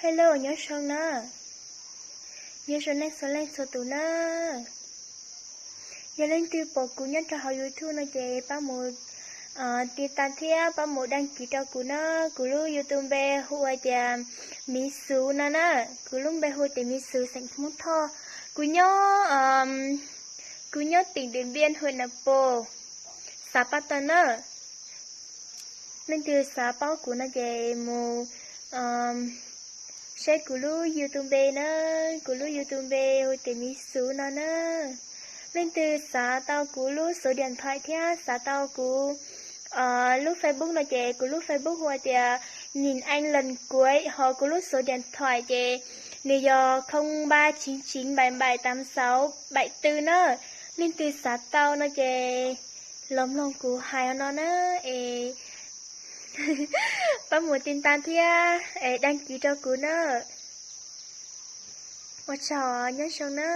Hello, nyob zoo na. Nyob zoo nej txhua leej txhua tus na. Yog leej twg pom kuv nyob rau hauv YouTube no ces pab mus tiv tas thiab pab mus đăng ký rau kuv na. Kuv lub YouTube npe hu ua tias Miv Xuv no na. Kuv lub npe hu tias Miv Xuv xeem Hmoob Thoj. Kuv nyob, kuv nyob tỉnh Điện Biên, huyện Nậm Pồ, xã Pa Tần na. Leej twg xav paub kuv no ces mus saib kuv lub YouTube npe na. Kuv lub YouTube npe hu tias Miv Xuv no na. Leej twg xav tau kuv lub số điện thoại thiab xav tau kuv lub Facebook no ces kuv lub Facebook hu tias Nhìn Anh Lần Cuối, ho kuv lub số điện thoại ces nws yog không ba chín chín bảy bảy tám sáu bảy tư na. Leej twg xav tau no ces los mloog kuv hais no na, es pab mus tiv tas thiab es đăng ký rau kuv na. Ua tsaug, nyob zoo na.